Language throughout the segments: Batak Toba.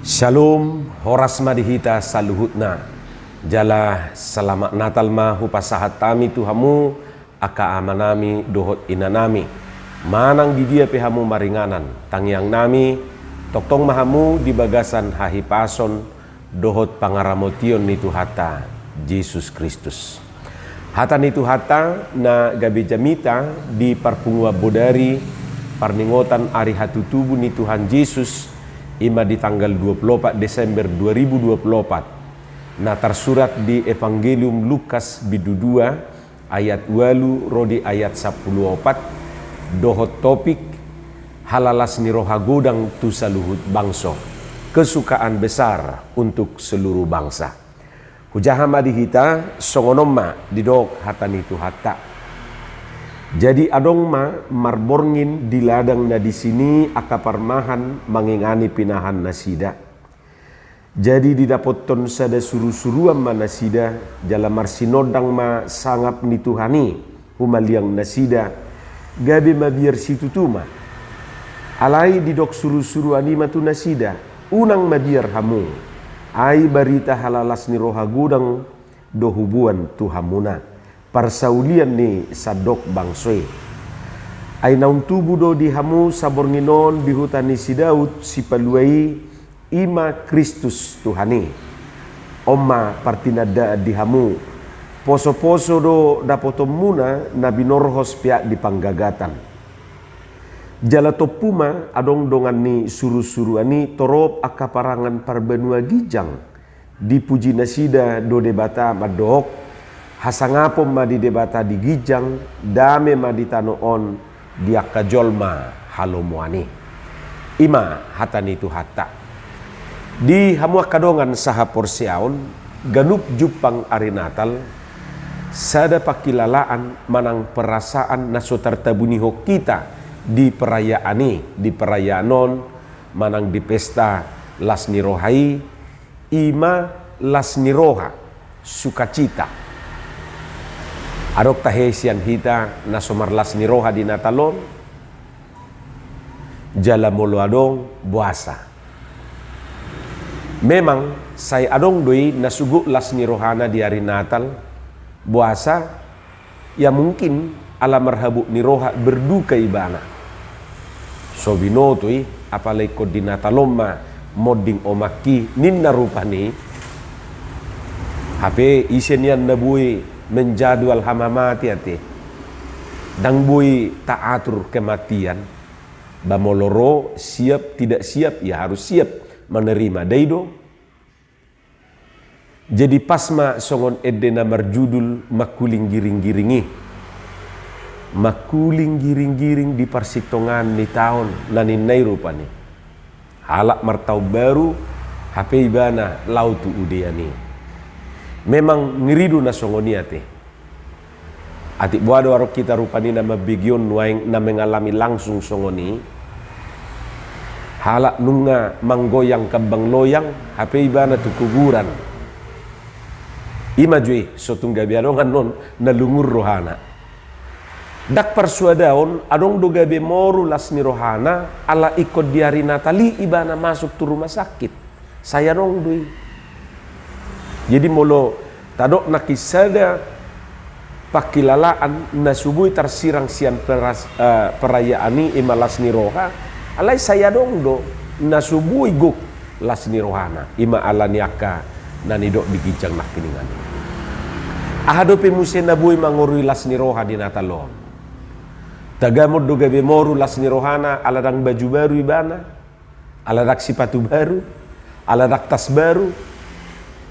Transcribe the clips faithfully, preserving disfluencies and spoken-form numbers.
Syalom, horas ma di hita saluhutna. Jala selamat Natal ma hupasahat hami tu hamu, angka amanami dohot inanami. Manang di dia pe hamu maringanan, tangiangnami, tongtong ma hamu di bagasan hahipason dohot pangaramotion ni Tuhanta Jesus Kristus. Hata ni Tuhanta na gabe jamita di parpunguan bodari parningotan ari hatutubu ni Tuhan Jesus, i ma di tanggal dua puluh opat Desember dua ribu dua puluh opat, na tarsurat di Evangelium Lukas bindu dua ayat ualu ro di ayat sampulu opat, dohot topik: Halalas ni roha godang tu saluhut bangso, kesukaan besar untuk seluruh bangsa. Hujaha ma di hita, songon on ma didok hata ni Tuhanta. Jadi adong ma marborngin di ladang na disi i angka parmahan mangingani pinahan nasida. Jadi didapothon sada surusuruan ma nasida, jala marsinondang ma sangap ni Tuhan i humaliang nasida, gabe mabiar situtu ma. Alai didok surusuruan i ma tu nasida: Unang mabiar hamu, ai barita halalas ni roha godang do huboan tu hamuna, parsaulian ni sandok bangso i. Ai naung tubu do di hamu saborngin on di huta ni si Daud Sipalua i, i ma Kristus Tuhan i. On ma partinandaan di hamu: Posoposo do dapotonmuna na binorhos peak di panggagatan. Jala tompu ma adong dongan ni surusuruan i torop angka parangan parbanua ginjang. Dipuji nasida do Debata mandok: Hasangapon ma di Debata di ginjang, dame ma di tano on di angka jolma halomoan i. I ma hata ni Tuhanta. Di hamu angka dongan sahaporseaon, ganup jumpang ari Natal, sada pangkilalaan manang perasaan na so tartabunihon hita di perayaan i, di perayaan on, manang di pesta las ni roha i, i ma las ni roha, sukacita. Adong tahe sian hita na so marlas ni roha di Natal on? Jala molo adong, boasa? Memang sai adong do i na sogot las ni rohana di ari Natal. Boasa? Ya mungkin ala marhabot ni roha, berduka ibana. So binoto i, apala ingkon di Natal on ma monding omakki, ninna rupani. Hape ise nian na boi menjadwal hamamate ate? Ndang boi taatur kematian. Ba molo ro, siap tidak siap, ya harus siap menerima. Dai do? Jadi pas ma songon ende na marjudul Mangkuling Giring-giring i. Mangkuling giring-giring di parsitongaan ni taon, na ninna i rupani. Halak martaon baru, hape ibana laho tu udean i. Memang ngeri do na songon i ate. Atik boha do adong hita rupani na mambege on nuaeng na mengalami langsung songon i. Halak nunga manggoyang kambang loyang, hape ibana tu kuburan. I ma jo i, so tung gabe adong annon na lungun rohana. Ndang parsuadaon, adong do gabe moru las ni rohana, ala ingkon di ari Natal i ibana masuk tu rumah sakit. Sai adong do i. Jadi molo tadok nangkin sada pangkilalaan na so boi tarsirang sian peras-, eh, perayaan i, i ma las ni roha, alai sai adong do na so boi gok las ni rohana, i ma ala ni angka na nidok di ginjang nangkiningan i. Aha dope muse na boi mangorui las ni roha di Natal on? Tagamon do gabe moru las ni rohana ala ndang baju baru ibana, ala ndang sipatu baru, ala ndang tas baru.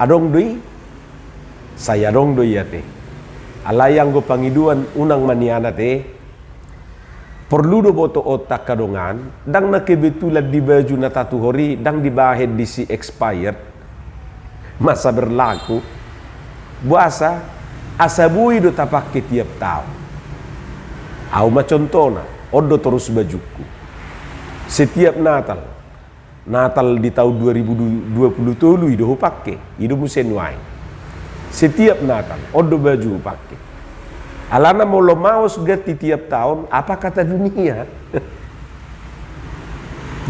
Adong do i? Sai adong do i ate. Alai anggo pangidoan unang ma nian ate. Porlu do botoonta angka dongan, ndang na kebetulan di baju na tatuhor i ndang dibahen disi expired, masa berlaku. Boasa? Asa boi do tapangke tiap taon. Au ma contohna, on do torus bajungku. Setiap Natal, Natal di taon dua ribu dua puluh tolu i do hupangke, i do muse nuaeng. Setiap Natal, on do baju hupangke. Alana molo maos ganti tiap taon, apa kata dunia?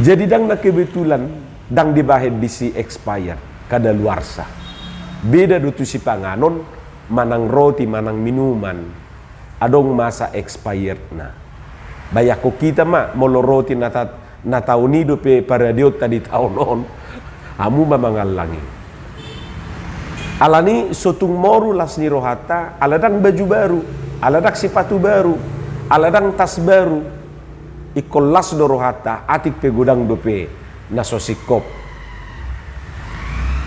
Jadi ndang na kebetulan Ndang dibahen disi expired, kadaluarsa. Beda do tu sipanganon, manang roti, manang minuman. Adong masa expiredna. Bayangkon hita ma, molo roti na ta-, na taon i dope paradeonta di taon on, hamu ma mangallang i. Alani so tung moru las ni rohanta, ala ndang baju baru, ala ndang sipatu baru, ala ndang tas baru. Ingkon las do rohanta, atik pe godang dope na so singkop.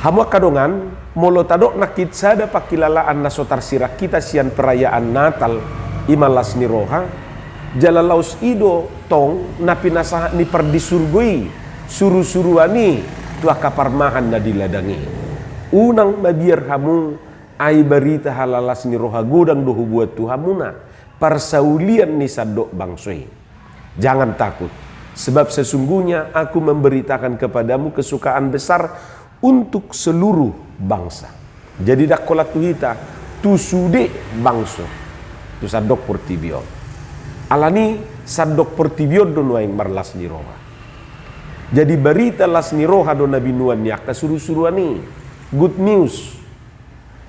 Hamu angka dongan, molo tadok nangkin sada pangkilalaan na so tarsirang hita sian perayaan Natal, i ma las ni roha, jala laos i do tong na pinasahat ni Pardisurgo i, surusuruan i, tu angka parmahan na di ladang i. Unang mabiar hamu, ai barita halalas ni roha godang do huboan tu hamuna, parsaulian ni sandok bangso i. Jangan takut, sebab sesungguhnya Aku memberitakan kepadamu kesukaan besar untuk seluruh bangsa. Jadi ndang holan tu hita, tu sude bangso, tu sandok portibi on. Alani sandok portibi on do nuaeng marlas ni roha. Jadi barita las ni roha do na binoan ni angka surusuruan i. Good news.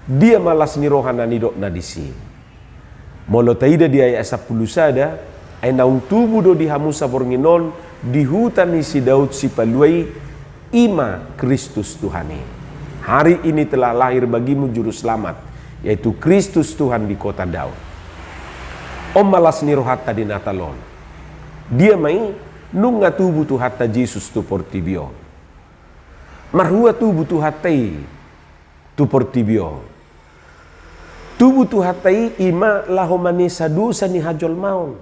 Dia ma las ni roha na nidokna disi? Molo taida di ayat sampulu sada, ai naung tubu do di hamu saborngin on di huta ni si Daud Sipalua i, i ma Kristus Tuhan i. Hari ini telah lahir bagimu juru selamat, yaitu Kristus Tuhan di kota Daud. On ma las ni rohanta di Natal on. Dia ma i? Nunga tubu Tuhanta Jesus tu portibi on. Marhua tubu Tuhanta i tu portibi on? Tubu Tuhanta i, i ma laho manesa dosa ni hajolmaon.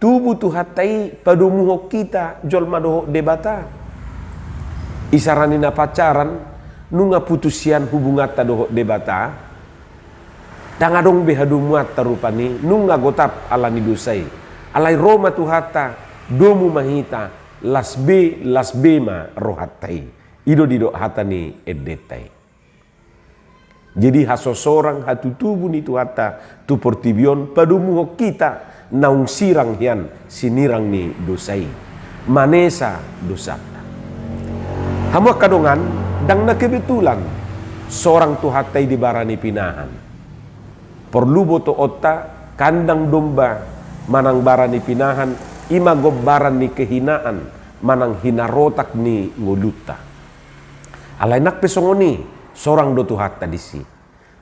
Tubu Tuhanta i padomuhon hita jolma dohot Debata. Isarani na pacaran, nunga putus hian hubunganta dohot Debata, ndang adong be hadomuanta rupani, nunga gotap alani dosa i. Alai ro ma Tuhanta, domu ma hita, las be, las be ma rohanta i. I do didok hata ni endenta i. Jadi hasosorang, hatutubu ni Tuhanta tu portibi on padomuhon hita naung sirang hian sinirang ni dosa i, manesa dosanta. Hamu angka dongan, ndang na kebetulan sorang Tuhanta i di bara ni pinahan. Porlu botoonta, kandang domba manang bara ni pinahan, i ma gombaran ni kehinaan manang hinarotak ni ngolunta. Alai nang pe songon i, sorang do Tuhanta disi.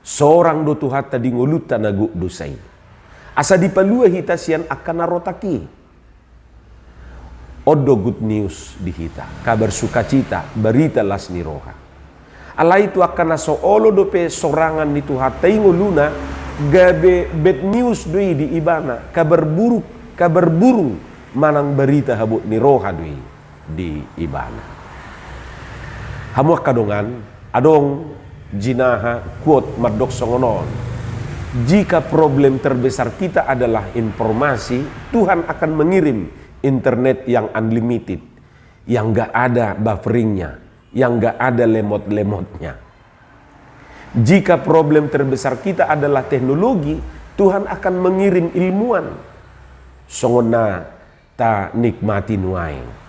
Sorang do Tuhanta di ngolunta na gok dosa i, asa dipalua hita sian angka na rotak i. On do good news di hita, kabar sukacita, barita las ni roha. Alai tu angka na so olo dope sorangan ni Tuhanta i ngoluna, gabe bad news do i di ibana, kabar buruk, kabar burung, manang barita habot ni roha do i di ibana. Hamu angka dongan, adong jinaha quote mandok songon on: "Jika problem terbesar kita adalah informasi, Tuhan akan mengirim internet yang unlimited, yang gak ada bufferingnya, yang gak ada lemot-lemotnya." Jika problem terbesar kita adalah teknologi, Tuhan akan mengirim ilmuwan. Songon na tanikmati nuaeng.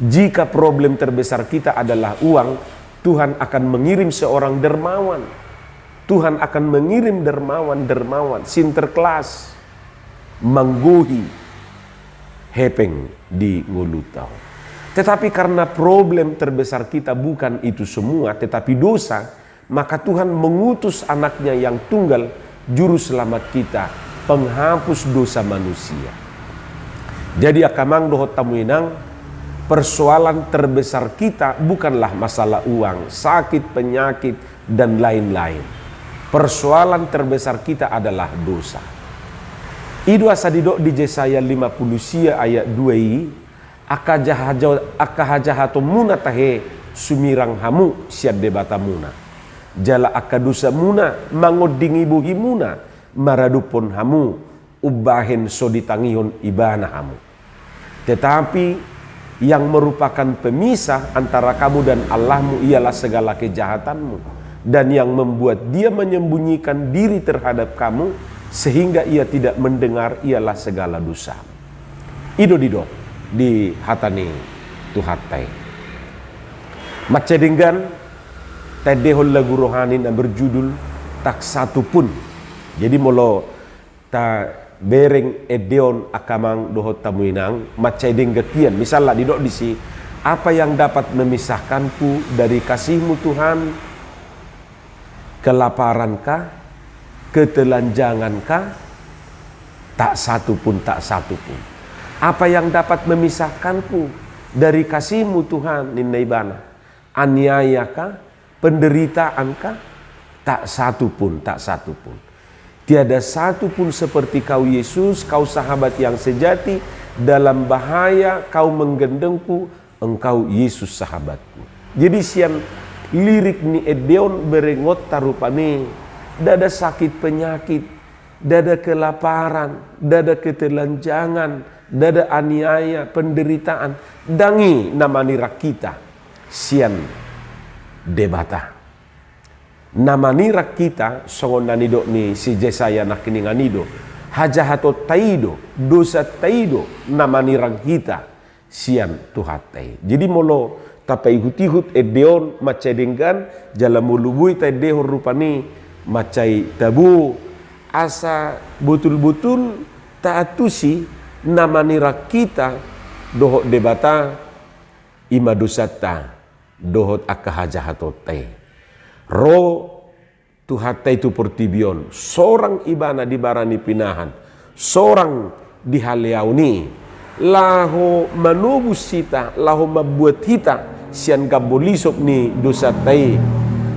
Jika problem terbesar kita adalah uang, Tuhan akan mengirim seorang dermawan. Tuhan akan mengirim dermawan-dermawan, Sinterklaas, manggohi hepeng di ngolunta on. Tetapi karena problem terbesar kita bukan itu semua, tetapi dosa, maka Tuhan mengutus Anaknya yang tunggal, Juru Selamat kita, penghapus dosa manusia. Jadi angka amang dohot hamu inang, persoalan terbesar kita bukanlah masalah uang, sakit, penyakit, dan lain-lain. Persoalan terbesar kita adalah dosa. I do asa didok di Jesaya lima pulu sia ayat dua i: "Angka jaha-, angka hajahatonmuna tahe sumirang hamu sian Debatamuna. Jala angka dosamuna mangondingi bohimuna maradophon hamu, umbahen so ditangihon Ibana hamu. Tetapi yang merupakan pemisah antara kamu dan Allahmu ialah segala kejahatanmu, dan yang membuat Dia menyembunyikan diri terhadap kamu, sehingga Ia tidak mendengar, ialah segala dosamu." I do didok di hata ni Tuhanta i. Mansai denggan taendehon lagu rohani na berjudul Tak Satu Pun. Jadi molo tabereng ende on angka amang dohot hamu inang, mansai denggan hian. Misalna didok disi, apa yang dapat memisahkanku dari kasih-Mu Tuhan? Kelaparan kah? Ketelanjangan kah? Tak satu pun, tak satu pun. Apa yang dapat memisahkanku dari kasih-Mu Tuhan, ninna ibana? Aniaya kah? Penderitaan kah? Tak satu pun, tak satu pun. Tiada satu pun seperti Kau Yesus, Kau sahabat yang sejati, dalam bahaya Kau menggendongku, Engkau Yesus sahabatku. Jadi sian lirik ni ende on berengonta rupani, ndada sakit penyakit, ndada kelaparan, ndada ketelanjangan, ndada aniaya, penderitaan, ndang i na manirang hita sian Debata. Na manirang hita, songon na nidok ni si Jesaya nangkiningan i do, hajahatonta i do, dosanta i do na manirang hita sian Tuhanta i. Jadi molo tapaihut-ihut ende on mansai denggan, jala molo boi taendehon rupani mansai tabo, asa botul-botul taantusi na manirang hita dohot Debata, i ma dosanta dohot angka hajahatonta i. Ro Tuhanta i tu portibi on, sorang Ibana di bara ni pinahan, sorang di haleaon i, laho manobus hita, laho mambuat hita sian gambo lisop ni dosanta i,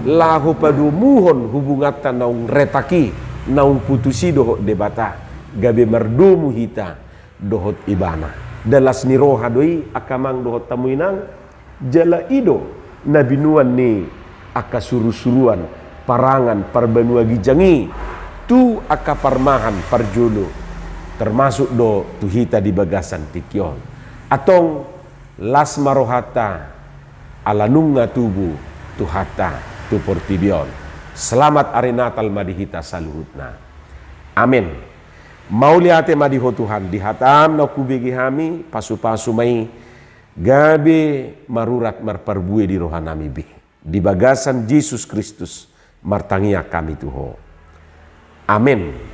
laho padomuhon hubunganta naung retak i, naung putus i dohot Debata, gabe mardomu hita dohot Ibana. Dalas ni roha do i angka amang dohot hamu inang, jala i do na binoan ni angka suru-suruan parangan parbanua ginjang i tu angka parmahan parjolo, termasuk do tu hita di bagasan tingki on. Antong las ma rohanta, ala nunga tubu Tuhanta tu portibi on. Selamat ari Natal ma di hita saluhutna. Amen. Mauliate ma di Ho Tuhan, di hataM na hubege hami, pasu-pasu ma i, gabe marurat marparbue di rohanami be. Di bagasan Jesus Kristus martangiang hami tu Ho. Amen.